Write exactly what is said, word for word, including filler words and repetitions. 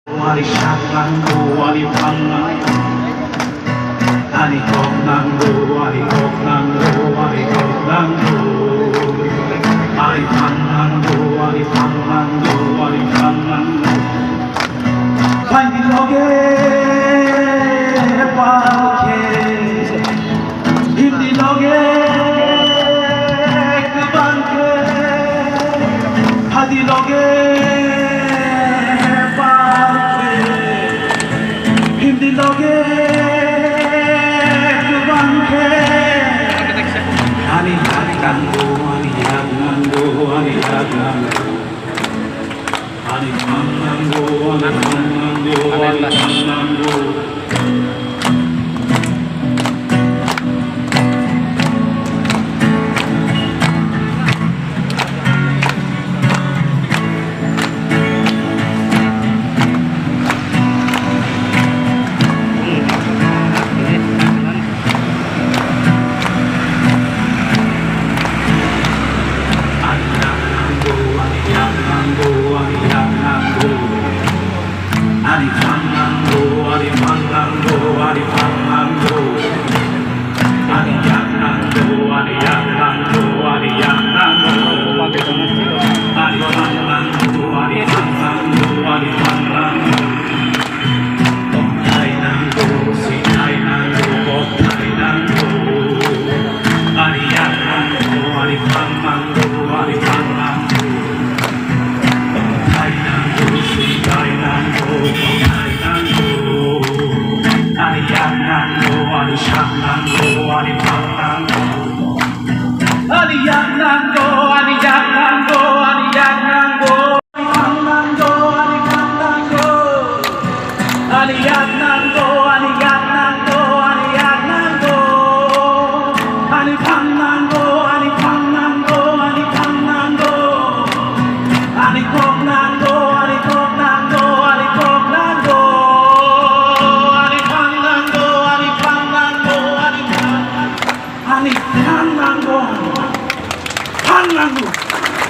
ཨ་ནི་ཤག་གནང་དགོས། ཨ་ནི་ཕམ་གནང་དགོས། ཨ་ནི་ལྐོག་གནང་དགོས། ཨ་ནི་ལྐོག་གནང་དགོས། ཨ་ནི་ལྐོག་གནང་དགོས། ཨ་ནི་ཕམ་གནང་དགོས། ཨ་ནི་ཕམ་གནང་དགོས། ཨ་ནི་ཕམ་གནང་དགོས། ཕན་འདི་ལོ་གེ་པར་ཁེ། ཧིན་དི་ལོ་གེ་ཀུ་བན་ཁེ། ཧ་དི་ལོ་གེ་པར་ཁེ། ཧིན་དི་ལོ་གེ་ཀུ་བན་ཁེ། ཨ་ནི་ཡག་གནང་དགོས། ཨ་ནི་ཡག་གནང་དགོས། ཨ་ནི་ཡག་གནང་དགོས། ཨ་ནི་ཕམ་གནང་དགོས། ཨ་ནི་ཕམ་གནང་དགོས། ཨ་ནི་ཕམ་གནང་དགོས།